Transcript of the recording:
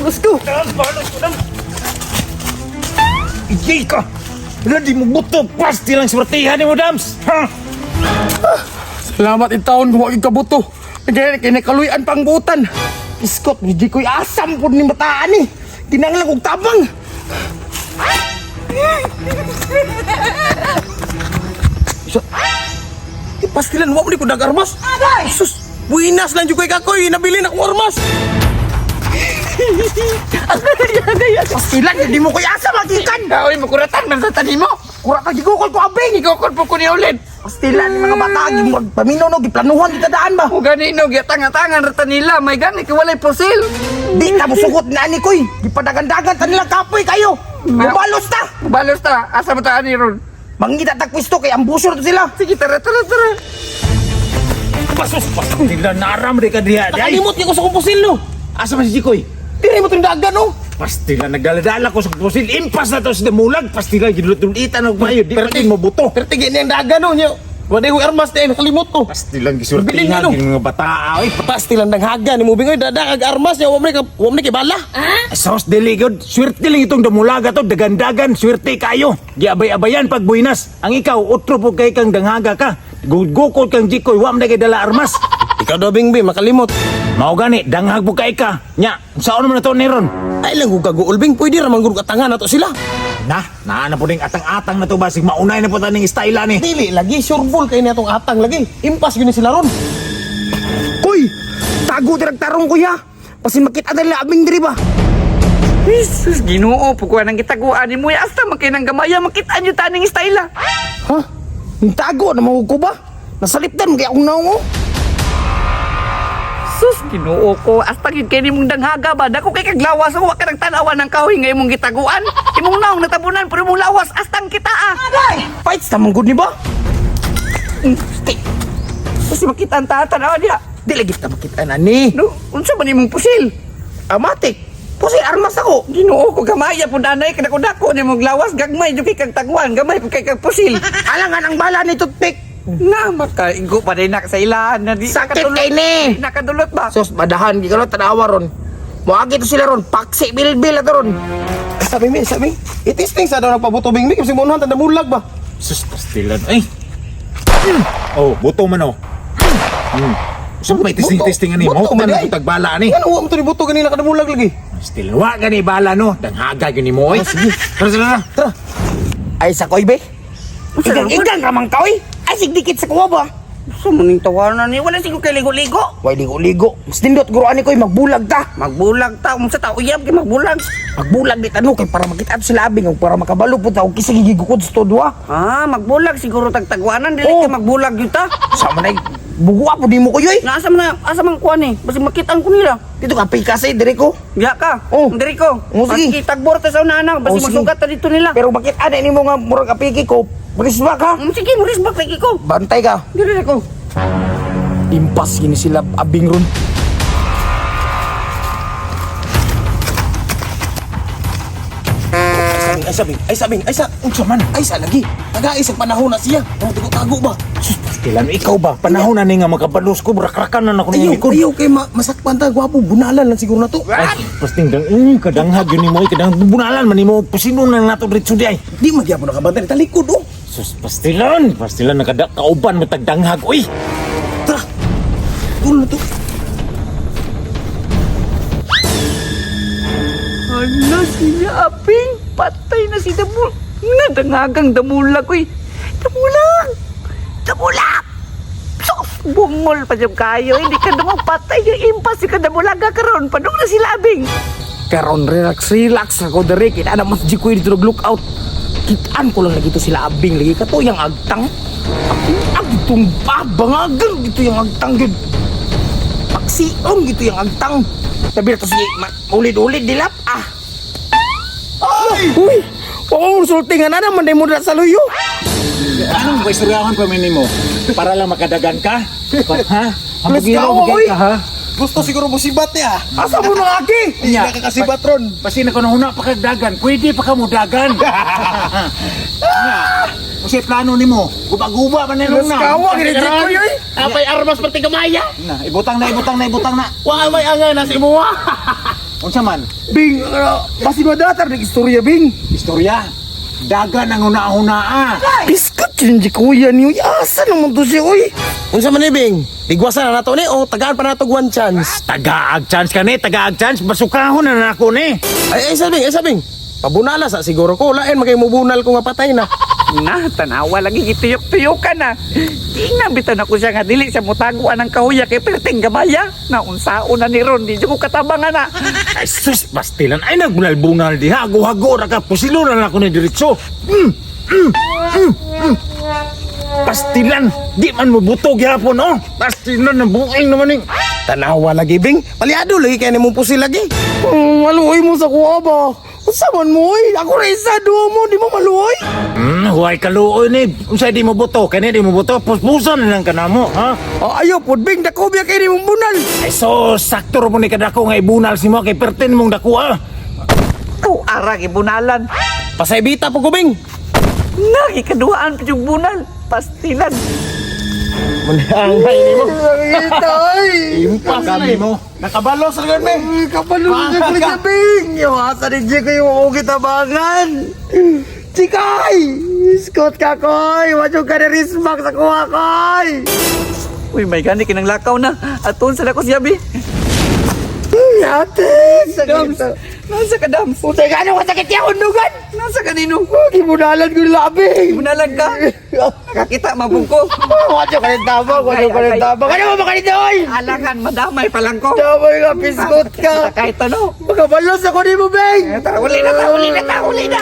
Let's go. Iyay ka! Wala di mo buto! Pasti lang swertihan ni mo, Dams! Ha? Salamat in taon kung wag kabuto. Kaya kinakaluyan pang butan. Iskot, hindi ko'y asam po ni mataan eh. Kinanglan kong tabang. So, eh, pastilan, wa mo ni ko nag-armas. Sus, buinas lang jud ko'y kakoy. Nabili na akong armas. Pastilan, hindi mo ko'y asam, magikan. Oy, makuratan man sa tanim mo. Kura ka, gigukol ko abing. Igukol po ko ni ulit. Pastilan, mga bata, pamino no, giplanuhan kita daan ba? O gani no, giatang-atangan ra ta nila. May gani kay walay pusil. Di ta musugot na ani koy. Gipadagandagan ta nila kapoy kayo. Mubalos ta. Balos ta, asa mo ta ani ron? Mangita tag pwesto kay ambusor to sila. Sige, tara, tara, tara. Pasos, pastilan naram di ka diha. Day! Nakalimot niya ko sa kong pusil no. Asa man si Jikoy? Diri mo itong dagan no. Pastilan nagdala-dala ko sa pusil. Impas na to sa damulag. Pastilan gidulot-dulitan og mayo. Di pa din mo buto. Pero tigil niya ang dagan no. Niya. Wala ko armas niya nakalimot ko. Pastilan Bilin gisurtihan no. yung mga bata. Oy, Pastilan ng haga ni mubing oy dadag ag armas niya wa man ni wa man ni kay bala. Sos dili gyud. Swerte lang itong damulaga to, dagandagan, swerte kayo. Giabay-abayan pag buinas. Ang ikaw utro po kay kang danghaga ka. Gugukod kang Jikoy, wa man na kay dala armas. Ikaw daw bing makalimot. Mao gani, danghag po kay ka. Nya, saan man na to ni ron? Ay lang kung kaguol bing pwede ra man gud katangan nato sila. Na, naa na po ning atang-atang na to basig maunay na po taning style ani. Dili lagi sureball kay niya tong atang lagi. Impas gyud ni sila ron. Kuy, tago dirag tarong kuya. Pasin makita nila abing diri ba? Jesus, Ginoo, pukuan ang gitaguan ni mo. Asta man kay nang gamaya makita nyo taning style ah. Ha? Yung tago na ko ba? Nasalipdan kaya akong naong oh. Sus, Ginoo ko, asta gid kay nimong danghaga ba? Dako kay kaglawas, wa ka nang tan-awan ng kahoy nga imong gitaguan. Imong naong natabunan pero imong lawas astang kita ah. Fights na manggod ni ba? Stay. Kasi makita ang tatan-awa niya. Di lagi ta makita na ni. No, unsa man imong pusil? Amatik. Pusi armas ako. Ginoo ko gamaya pud anay kada dako ni mong lawas gagmay jud kay kag taguan, gamay pud kay kag pusil. Alangan ang bala ni toothpick. Na makaigo pa din nak sa ilan na di Sakit nakadulot. kay ni. Nakadulot ba? Sus, badahan gi karon tanawa ron. Moagi to sila ron, paksi bilbil ato ron. Sabi mi, sabi. Itisting sa daw nagpabuto bing mi kasi mo tanda mulag ba. Sus, pastilan. Ay. Oh, buto man oh. Sa may testing-testing ani mo, Buto man, tanan ay. ko tagbala ani. Ano wa mo to ni buto ganina kada mulag lagi. Pastilan wa gani bala no, danghaga gyud nimo oy. Sige. Tara, tara, tara. Tara. Ay sa koy be. Igang igang ramang kaoy. Ay sigdikit sa kuwa ba? Sa maning tawanan ni wala siguro kay ligo-ligo. Way ligo-ligo. Mas nindot guro ani koy magbulag ta. Magbulag ta unsa ta uyab kay magbulag. Magbulag di tano kay para makita ato sila abing para makabalo pud ta og kisa gigugod sa tudwa. Ah, magbulag siguro tagtagwanan dili Oh. kay magbulag gyud ta. Sa man ay bugua pud nimo koy oy. Na asa man asa man kuan ni? Basi makitaan ko nila. Dito ka pika sa dire ko. Diya ka. Oh. Diri ko. Oh, sige. Sige, tagbor ta sa una Oh, basi sige. magsugat ta dito nila. Pero bakit ana nimo nga murag apiki ko? Brisba ka. Sige, mo risbak lagi ko. Bantay ka. Diri ko. Impas gini sila abing ron. Ay sabing, ay sabing, ay sa, Unsa man? ay sa lagi. Taga isang panahon na siya. Ang tago-tago ba? Sus, pastilan ikaw ba? Panahon na ni nga makabalos ko, brakrakan na nako ning Ayaw, likod. ayaw kay masakpan ta, gwapo, bunalan lang siguro na to. Ay, pasting dang kadanghag yun nimo, kadang bunalan man nimo, pusino na nato diretso di ay. Di magyapon nakabantay talikod oh. Sus, pastilan, pastilan nakada kauban mo tagdanghag, oy. Tara. Tulo na to. Ano siya aping? Patay na si Damul. Nadangagang damulag oy. Damulag! Damulag! Sus, bungol pa dyan kayo. Hindi ka naman patay yung impas. Hindi ka damulaga karon. Padung na sila abing. Karon relax relax ako dere kita na mas jikoy dito nag look out. Kitaan ko lang lagi to sila abing lagi kato yang agtang. Ag itong babangagan dito yung agtang gud. Pagsiom gitu yung agtang. Sabi na to sige, ulit-ulit dilap ah. Ay! Uy! Oo, sulti nga na naman mo na sa luyo. Anong ba istoryahan pa man nimo? Para lang makadagan ka? Ha? Let's go, Hamugin oy. ka ha? Gusto siguro mo sibat niya. Asa mo nang aki? Hindi na kakasibat ron. Basta na kuno pa kagdagan, pwede pa ka mo dagan. Kasi plano nimo, guba-guba man nilong na. Kawa, gini jikoy oy. Apay armas pati gamaya. Na, ibutang na, ibutang na, ibutang na. Wa may angay na si imuha. Unsa man? Bing, basi madatar ng istorya, Bing. Istorya. Dagan ang una-una ah. Biskat yun di kuya niyo. Asa naman to siya, uy? Unsa man ni Bing? Igwasan na nato ni o tagaan pa nato one chance. Tagaag chance ka ni, tagaag chance. Basukahon na nako ni. Ay, ay sabing, ay sabing. Pabunala sa siguro ko lain magay mubunal ko nga patay na. Na, tanawa lagi gituyok-tuyok ka na. Tingnan bitan ako siya nga dili siya mutaguan ang kahuya kay perting gamaya. Na unsaon na ni Ron, di jud ko katabangan na. Ay sus, pastilan. Ay nagbunal-bunal diha. Hago-hago ra ka. Pusilo na nako ni diretso. Pastilan. Di man mo buto gyapon oh. Pastilan na buing naman ni. Tanawa lagi Bing. Palyado lagi kay nimo pusil lagi. Maluoy mo sa kuha ba? Unsa man mo, uy? Ako ra isa, duo mo, di mo maluoy. Huwag kaluoy ni. Unsay di mo buto? Kani di mo buto? Puspusan na lang ka namo, ha? Ah, ayaw pod, Bing, dako biya kay nimong bunal. Ay so, sakto ra mo ni kadako nga ibunal si mo kay pertin mong dako ah. Oh, ara gibunalan. Pasaybita po ko Bing. Na gikaduhaan pa yung bunal. Pastilan. Munangay nimo. Ito, oy. Impas na Kami mo. Nakabalo sa lugar me. Kapalo na siya, Bing. Yung asa ni Jikoy, yung akong kitabangan. Chikoy! Scott ka, koy! Wadyong ka na rismak sa kuha, koy! Uy, may gani kinang lakaw na. Aton sa dako siya bi. Ate! Dams. Sakit. Nasa ka dams? Utay ka, ano kasakit niya kundugan? Nasa kanino? Gibunalan ko labi. Bunalan ka. Nakakita mabungko. Wadyong ka rin tabang, wadyong ka rin tabang. Ano mo ba kanito, oy? Alangan madamay palang ko. Damay ka, piskot ka. Kahit ano. Makabalos ako ni mo, Beng! Tara, uli na ta, uli na ta, uli na.